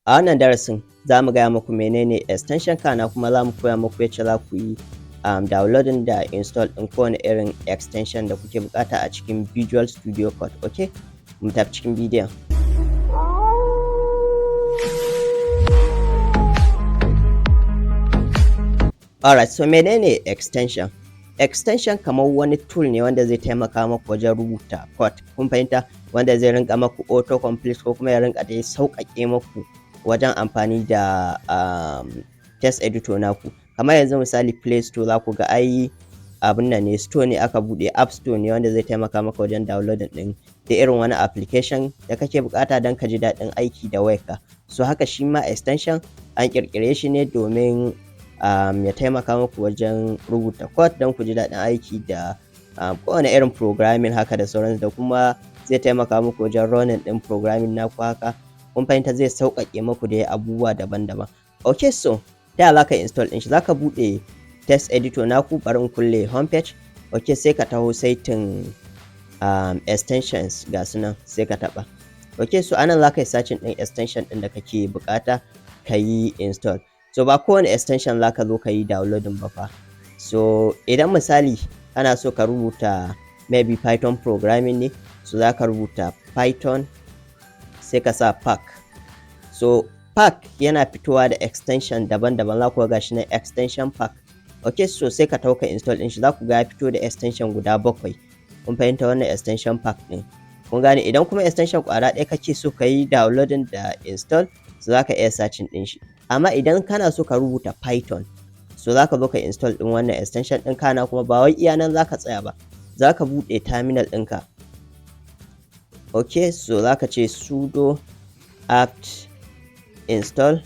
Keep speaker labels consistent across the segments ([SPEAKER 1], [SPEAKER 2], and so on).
[SPEAKER 1] A wannan darasin za mu gaya muku menene extension, kana kuma za mu koya muku yacce za ku yi downloading da install ɗin kowane irin extension da kuke buƙata a cikin Visual Studio Code. Okay, mu tafi cikin bidiyon. Alright, so menene extension? Extension kamar wani tool ne wanda zai taimaka maku wajen rubuta code. Kun fahimta? Wanda zai rinƙa maku auto complete ko kuma ya rinƙa dai sauƙaƙe maku wajen amfani da text editor naku. Kamar yanzu misali, Play Store, za ku ga ai abun nan ne, store ne aka buɗe, app store ne wanda zai taimaka maka wajen downloading ɗin da irin wani application da kake buƙata don ka ji daɗin aiki da wayarka. So haka shi ma extension an ƙirƙire shi ne domin ya taimaka muku wajen rubuta code don ku ji daɗin aiki da kowane irin programming haka da sauransu, da kuma zai taimaka muku wajen running ɗin programming naku haka. Kun fahimta? Zai sauƙaƙe muku dai abubuwa daban-daban. Okay, so ta ya za ka install ɗin shi? Za ka buɗe text editor naku, bari in kulle homepage. Okay, sai ka taho saitin extensions, ga su nan, sai ka taɓa. Okay, so anan za ka yi searching ɗin extension ɗin da kake buƙata ka yi install. So ba kowane extension za ka zo ka yi downloading ba fa. So idan misali kana so ka rubuta maybe Python programming ne, so za ka rubuta Python, sai ka sa pack. So pack yana fitowa da extension daban-daban, za ku ga gashi nan, extension pack. Okay, so sai ka taho ka install ɗin shi, za ku ga ya fito da extension guda bakwai. Kun fahimta? Wannan extension pack ɗin. Kun gane? Idan kuma extension ƙwara ɗaya kake so ka yi downloading da install, so za ka iya searching ɗin shi. Amma idan kana so ka rubuta Python, so za ka zo ka install ɗin wannan extension ɗin, kana kuma ba wai iya nan za ka tsaya ba. Za ka buɗe terminal ɗinka. Okay, so za ka ce sudo apt install,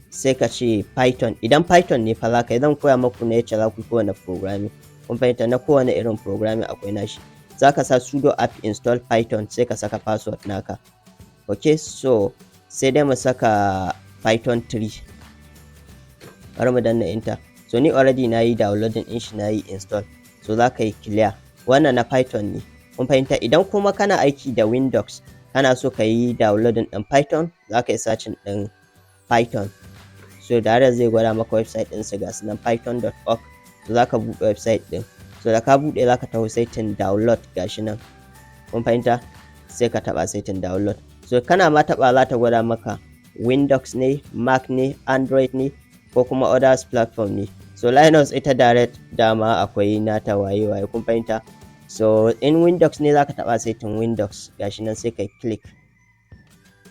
[SPEAKER 1] sai ka ce Python. Idan Python ne fa za ka yi, zan koya muku na yacce za ku yi kowane programming. Kun fahimta? Na kowane irin programming akwai nashi. Za ka sa sudo apt install python, sai ka saka password naka. Okay, so sai dai mu saka python 3. Bari mu danna enter. So ni already na yi downloading ɗin shi, na yi install. So za ka yi clear. Wannan na Python ne. Kun fahimta? Idan kuma kana aiki da Windows, kana so ka yi downloading ɗin Python, za ka yi searching ɗin Python. So da zai gwada maka website ɗinsu, ga su nan, python.org. So za ka buɗe website ɗin. So da ka buɗe, za ka taho saitin download, gashi nan. Kun fahimta? Sai ka taɓa saitin download. So kana ma taɓa, za ta gwada maka Windows ne, Mac ne, Android ne, ko kuma others platform ne. So Linux ita direct dama akwai nata, waye waye, kun fahimta? So in Windows ne, za ka taɓa saitin Windows, gashi nan, sai kai click.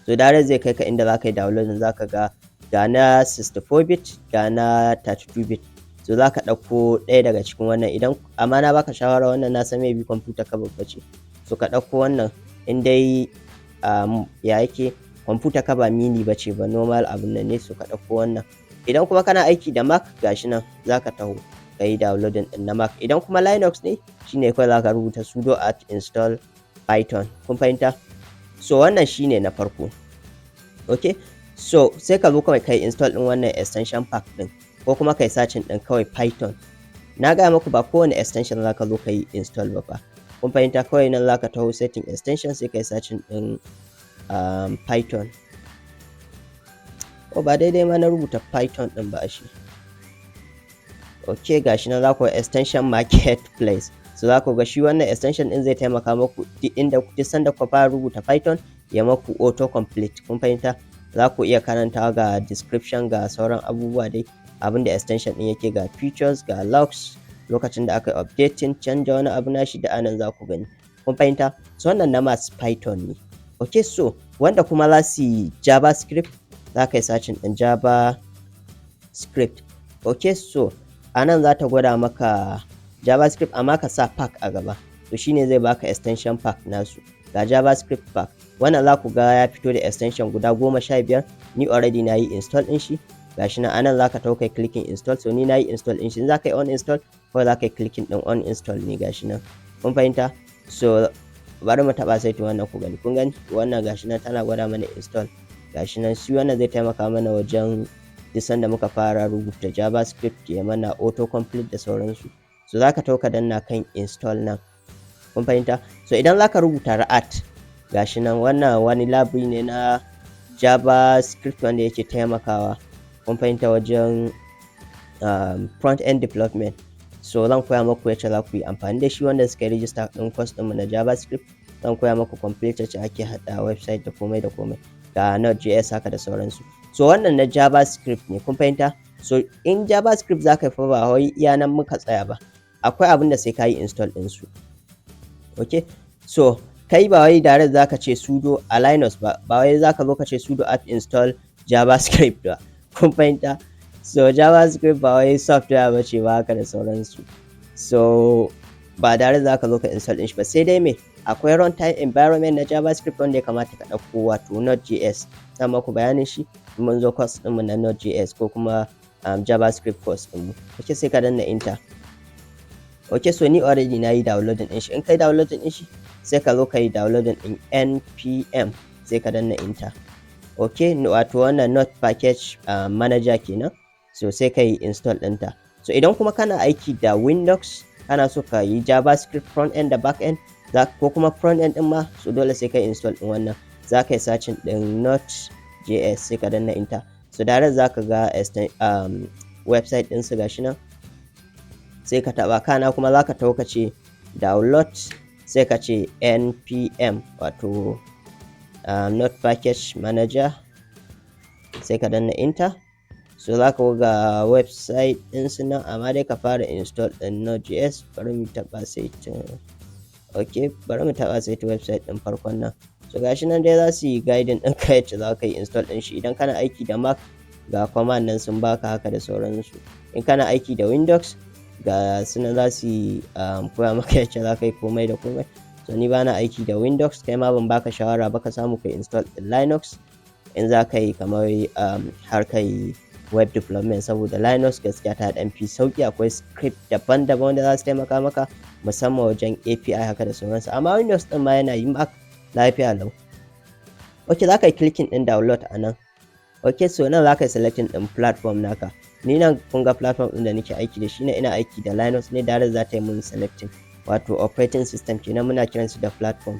[SPEAKER 1] So direct zai kai ka inda za ka yi downloading, za ka ga ga na 64 bit, ga na 32 bit. So za ka ɗauko ɗaya daga cikin wannan idan, amma na baka shawara, wannan na san maybe kwamfuta ka babba ce. So ka ɗauko wannan in dai ya yake kwamfuta ka ba mini ba ce ba, normal abun nan ne, so ka ɗauko wannan. Idan kuma kana aiki da Mac, gashi nan, za ka taho ka yi downloading ɗin na Mac. Idan kuma Linux ne, shine kawai za ka rubuta sudo apt install python. Kun fahimta? So wannan shine na farko. Okay, so sai ka zo kawai kai install ɗin wannan extension pack ɗin, ko kuma kai searching ɗin kawai Python. Na gaya muku ba kowane extension za ka zo ka yi install ba fa. Kun fahimta? Kawai nan za ka taho setting extension, sai kai searching ɗin Python. Oh, ba daidai ma na rubuta Python ɗin ba shi. Ok, gashi nan, za ku ga extension marketplace. So za ku ga shi wannan extension ɗin zai taimaka muku duk inda, duk sanda ku fara rubuta Python, ya maku auto complete. Kun fahimta? Za ku iya karantawa, ga description, ga sauran abubuwa dai abinda extension ɗin yake, ga features, ga logs, lokacin da aka yi updating, canja wani abu nashi da anan za ku gani. Kun fahimta? So wannan na masu Python ne. Ok, so wanda kuma za su yi JavaScript, za ka yi searching ɗin JavaScript. Ok, so a nan za ta gwada maka JavaScript, amma ka sa pack a gaba. To shine zai baka extension pack nasu. Ga JavaScript pack. Wannan za ku ga ya fito da extension guda 15. Ni already na yi install ɗin shi. Gashi nan, anan za ka taho kai clicking install. So ni na yi install ɗin shi. In za ka yi uninstall, kawai za ka yi clicking ɗin uninstall ne, gashi nan. Kun fahimta? So bari mu taɓa saitin wannan ku gani. Kun gani? Wannan gashi nan tana gwada mana install. Gashi nan, shi wannan zai taimaka mana wajen duk sanda muka fara rubuta JavaScript, ya mana auto complete da sauransu. So za ka taho ka danna kan install nan. Kun fahimta? So idan za ka rubuta React, gashi nan, wannan wani library ne na JavaScript wanda yake taimakawa, kun fahimta, wajen front end development. So zan koya maku yacce za ku yi amfani da shi. Wanda suka yi register ɗin course ɗinmu na JavaScript, zan koya maku complete yacce ake haɗa website da komai da komai, ga Node.js haka da sauransu. So wannan na JavaScript ne, kun fahimta? So in JavaScript za ka yi fa, ba wai iya nan muka tsaya ba, akwai abin da sai ka yi install ɗinsu. Ok, so kai ba wai direct za ka ce sudo a Linux ba, ba wai za ka zo ka ce sudo apt install JavaScript ba, kun fahimta? So JavaScript ba wai software ba ce ba haka da sauransu. So ba direct za ka zo ka install ɗin shi ba, sai dai me? Akwai runtime environment na JavaScript wanda ya kamata ka ɗauko, wato Node.js. Zan maku bayanin shi mun zo course ɗinmu na Node.js ko kuma JavaScript course ɗinmu. Ok, sai ka danna enter. Ok, so ni already na yi downloading ɗin shi. In kai downloading ɗin shi, sai ka zo ka yi downloading ɗin npm, sai ka danna enter. Ok, wato wannan Node Package Manager kenan. So sai ka yi install ɗinta. So idan kuma kana aiki da Windows, kana so ka yi JavaScript front end da back end ko kuma front end ɗin ma, so dole sai ka yi install ɗin wannan. Za ka yi searching ɗin Node.js, sai ka danna enter. So direct za ka ga website ɗinsu, gashi nan, sai ka taɓa. Kana kuma za ka taho ka ce download, sai ka ce npm, wato Node Package Manager, sai ka danna enter. So za ka ga website ɗinsu nan, amma dai ka fara install ɗin Node.js. Bari mu taɓa sai, ok, bari mu taɓa sai website ɗin farkon nan. So gashi nan dai, za su yi guiding ɗin ka yacce za ka yi install ɗin shi. Idan kana aiki da Mac, ga command nan sun baka haka da sauransu. In kana aiki da Windows, ga su nan za su yi koya maka yacce za ka yi komai da komai. So ni bana aiki da Windows, kai ma ban baka shawara ba. Ka samu kai install ɗin Linux in za ka yi kamar har ka yi web development, saboda Linux gaskiya ta ɗan fi sauƙi. Akwai script daban-daban wanda za su taimaka maka, musamman wajen API haka da sauransu. Amma Windows ɗin ma yana yi, Mac lafiya lau. Ok, za ka yi clicking ɗin download a nan. Ok, so nan za ka yi selecting ɗin platform naka. Ni nan kun ga platform ɗin da nake aiki da shi ne, ina aiki da Linux ne. Direct za ta yi mun selecting, wato operating system kenan, muna kiransu da platform.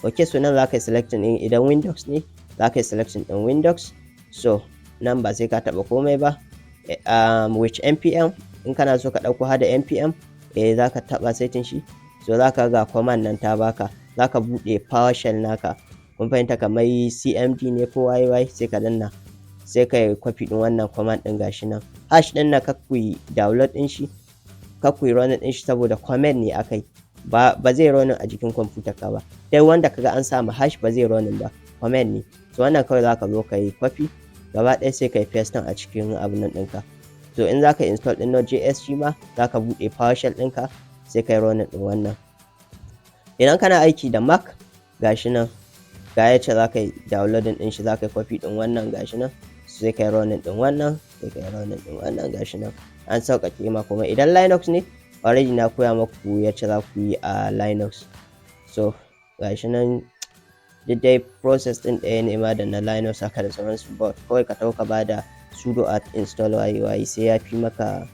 [SPEAKER 1] Ok, so nan za ka yi selecting ɗin, idan Windows ne, za ka yi selecting ɗin Windows. So nan ba sai ka taɓa komai ba. Which npm, in kana so ka ɗauko hada npm, eh, za ka taɓa setting shi. So za ka ga command nan ta baka, za ka buɗe PowerShell naka, kun fahimta? Kamar cmd ne ko yy, sai ka danna, sai ka yi copy ɗin wannan command ɗin, gashi nan. Hash ɗin na kar ku yi download ɗin shi, kar ku yi running ɗin shi, saboda command ne akai, ba zai running a jikin kwamfutar ka ba. Dai wanda kaga an samu hash, ba zai running ba, command ne. So wannan kawai za ka zo ka yi copy gaba ɗaya, sai ka yi paste a cikin abun nan ɗinka. So in za ka install ɗin Node.js, shi ma za ka buɗe PowerShell ɗinka, sai ka yi running ɗin wannan. Idan kana aiki da Mac, gashi nan, ga yacce za ka yi downloading ɗin shi. Za ka yi copy ɗin wannan, gashi nan, sai ka yi running ɗin wannan, sai ka yi running ɗin wannan, gashi nan, an sauƙaƙe ma. Kuma idan Linux ne, already na koya maku yacce za ku yi a Linux. So gashi nan, duk dai process ɗin ɗaya ne ma da na Linux haka da sauransu, but kawai ka taho ka bada sudo apt install yy, sai ya fi maka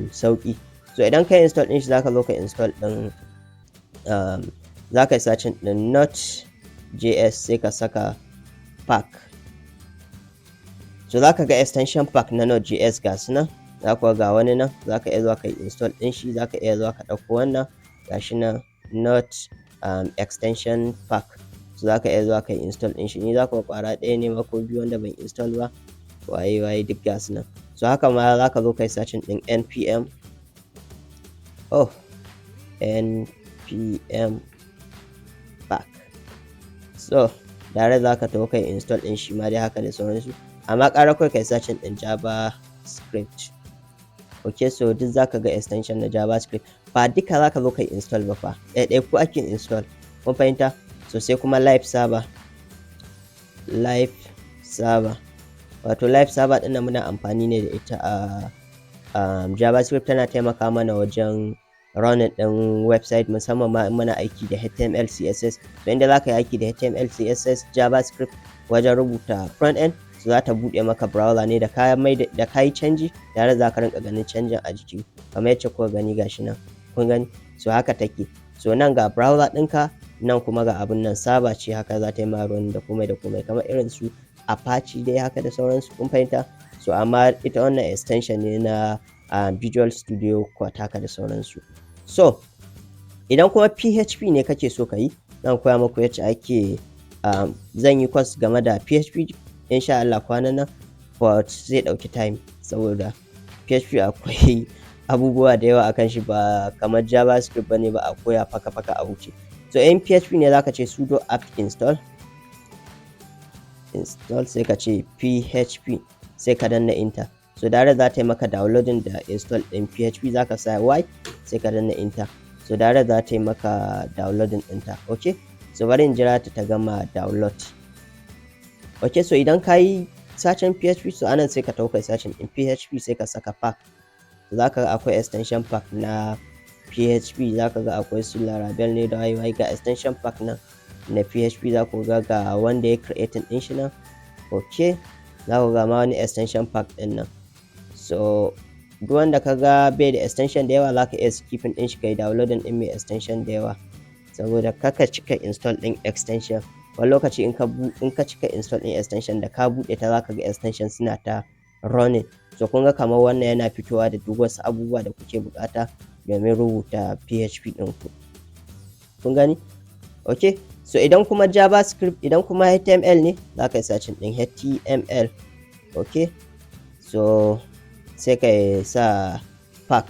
[SPEAKER 1] sauƙi. So idan ka install ɗin shi, zaka zo ka install ɗin za ka yi searching ɗin Node.js, sai ka saka pack. So za ka ga extension pack na Node.js, ga su nan. Za ku ga wani nan, za ka iya zuwa ka yi install ɗin shi, za ka iya zuwa ka ɗauko wannan, ga shi nan, Node extension pack. So za ka iya zuwa ka yi install ɗin shi. Ni za ku ga ƙwara ɗaya ne ma ko biyu wanda ban install ba, waye waye, duk ga su nan. So haka ma za ka zo ka yi searching ɗin npm, oh, npm pack. So direct za ka taho kai install ɗin shi ma dai haka da sauransu, amma ƙara kawai kai searching ɗin JavaScript. Ok, so duk za ka ga extension na JavaScript. Ba duka za ka zo kai install ba fa, ɗaiɗaiku ake install, kun fahimta? So sai kuma live server. Live server, wato live server ɗin nan muna amfani ne da ita a JavaScript. Tana taimaka mana wajen running ɗin website, musamman ma in muna aiki da HTML, CSS. So inda za ka yi aiki da HTML, CSS, JavaScript wajen rubuta front end, so za ta buɗe maka browser ne da ka mai da ka yi canji tare, za ka rinka ganin canjin a jiki, kamar yacce kuka gani, gashi nan, kun gani? So haka take. So nan ga browser ɗinka nan, kuma ga abun nan, server ce haka, za ta yi ma running da komai da komai, kamar irin su Apache dai haka da sauransu, kun fahimta? So amma ita wannan extension ne na Visual Studio Code haka da sauransu. So idan kuma PHP ne kake so ka yi, zan koya muku yacce ake zan yi course game da PHP insha Allah kwanan nan, but zai ɗauki time saboda PHP akwai abubuwa da yawa akan shi, ba kamar JavaScript bane ba a koya faka faka a wuce. So in PHP ne, zaka ce sudo apt install, sai ka ce PHP, sai ka danna enter. So direct za ta yi maka downloading da install ɗin PHP. Zaka sa y, sai ka danna enter. So direct za ta yi maka downloading ɗinta. Okay, so bari in jira ta ta gama download. Okay, so idan ka yi searching PHP, so anan sai ka taho kai searching ɗin PHP, sai ka saka pack. So zaka ga akwai extension pack na PHP, zaka ga akwai su Laravel ne da waye. Ga extension pack nan na PHP, za ku ga ga wanda ya creating ɗin shi nan. Okay, za ku ga ma wani extension pack ɗin nan. So duk wanda ka ga bai da extension da yawa, za ka iya skipping ɗin shi, kai downloading ɗin mai extension da yawa, saboda kaka cika install ɗin extension. Wani lokaci in ka cika install ɗin extension, da ka buɗe ta zaka ga extension suna ta running. So kun ga kamar wannan yana fitowa da duk wasu abubuwa da kuke buƙata domin rubuta PHP ɗinku, kun gani? Okay, so idan kuma JavaScript, idan kuma HTML ne, za ka yi searching ɗin HTML. Okay, so sai ka sa pack.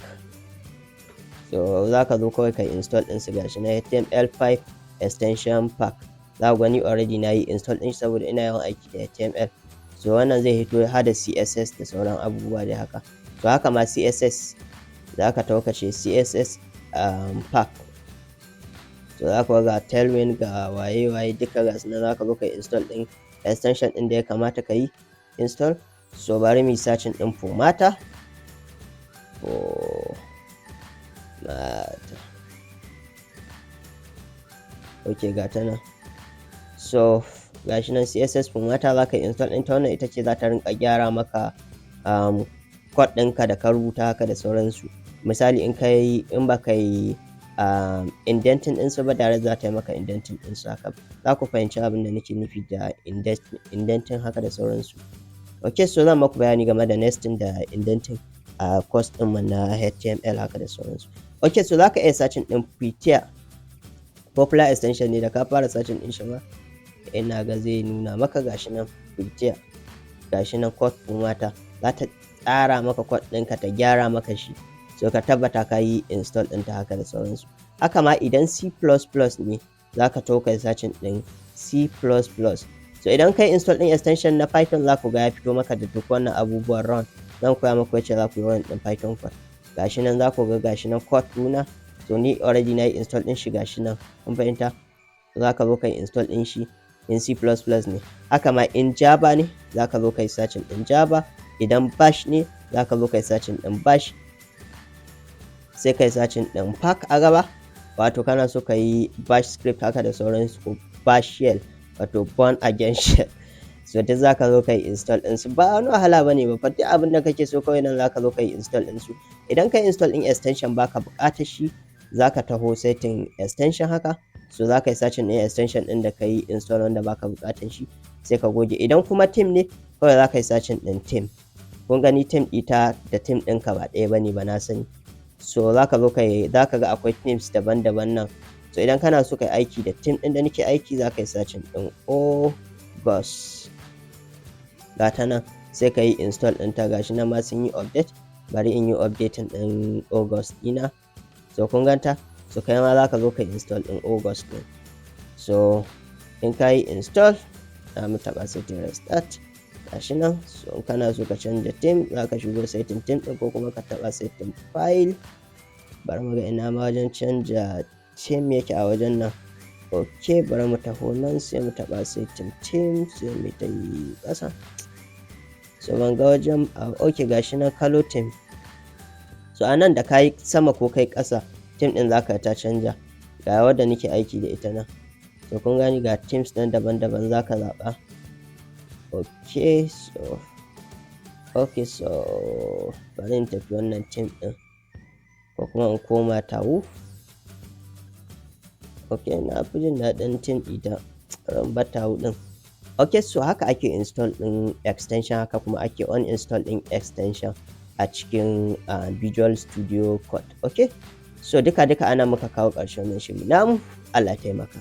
[SPEAKER 1] So za ka zo kawai ka install ɗinsu. Gashi na HTML5 extension pack, za ku gani already na yi install ɗin shi saboda ina yawan aiki da HTML. So wannan zai hito har da CSS da sauran abubuwa dai haka. So haka ma CSS, za ka taho ka ce CSS pack. So za ka ga Tailwind, ga waye waye, duka ga su nan. Za ka zo ka install ɗin extension ɗin da ya kamata ka yi install. So bari mu yi searching ɗin formatter, formatter. Ok, ga ta nan. So gashi nan CSS formatter, za ka install ɗin ta. Wannan ita ce za ta rinka gyara maka code ɗinka da ka rubuta haka da sauransu. Misali, in kai in ba ka yi indenting ɗinsu ba, direct za ta yi maka indenting ɗinsu haka. Za ku fahimci abin da nake nufi da indenting haka da sauransu. Ok, so zan maku bayani game da nesting da indenting a course ɗinmu na HTML haka da sauransu. Ok, so za ka iya searching ɗin Prettier. Popular extension ne, da ka fara searching ɗin shi ma ina ga zai nuna maka. Gashi nan Prettier, gashi nan code formatter, za ta tsara maka code ɗinka, ta gyara maka shi. So ka tabbata ka yi install ɗinta haka da sauransu. Haka ma idan C++ ne, za ka taho kai searching ɗin C++. So idan kai install ɗin extension na Python, za ku ga ya fito maka da duk wannan abubuwan run. Zan koya muku yacce za ku yi run ɗin Python code. Gashi nan, za ku ga gashi nan code runa. So ni already na yi install ɗin shi, gashi nan, kun fahimta? Za ka zo kai install ɗin shi in C++ ne. Haka ma in Java ne, za ka zo kai searching ɗin Java. Idan Bash ne, za ka zo kai searching ɗin Bash, sai kai searching ɗin pack a gaba, wato kana so ka yi Bash script haka da sauransu, ko Bash shell, wato Bourne Again shell. So duk za ka zo ka yi install ɗinsu, ba wani wahala ba ne ba. Duk abin da kake so kawai nan za ka zo ka yi install ɗinsu. Idan ka install ɗin extension baka buƙatar shi, za ka taho setting extension haka. So za ka yi searching ɗin extension ɗin da ka yi install wanda baka buƙatar shi, sai ka goge. Idan kuma theme ne, kawai za ka yi searching ɗin theme. Kun gani, theme ɗita da theme ɗinka ba ɗaya bane ba, na sani. So za ka zo ka yi, za ka ga akwai themes daban-daban nan. So idan kana so ka yi aiki da theme ɗin da nake aiki, za ka yi searching ɗin August, ga ta nan, sai ka yi install ɗinta. Gashi nan ma sun yi update. Bari in yi updating ɗin August ɗina. So kun ganta. So kai ma za ka zo ka install ɗin August ɗin. So in ka yi install, za mu taɓa setting restart. Gashi nan. So in kana so ka canza theme, za ka shigo setting theme ɗin, ko kuma ka taɓa setting file. Bari mu ga ina ma wajen canja theme yake a wajen nan. Ok, bari mu taho nan, sai mu taɓa setting theme, sai mu ta yi ƙasa. So ban ga wajen. Ok, gashi nan color theme. So a nan da ka yi sama ko kai ƙasa, theme ɗin zaka ta canja. Ga wadda nake aiki da ita nan. So kun gani, ga themes nan daban-daban, zaka zaɓa. Ok, so bari in tafi wannan theme ɗin, ko kuma in koma tawu. Ok, na fi jin daɗin theme ɗita, bari in bar tawu ɗin. Ok, so haka ake install ɗin extension, haka kuma ake uninstall ɗin extension a cikin Visual Studio Code. Ok, so duka duka ana muka kawo ƙarshen wannan shiri namu. Allah taimaka.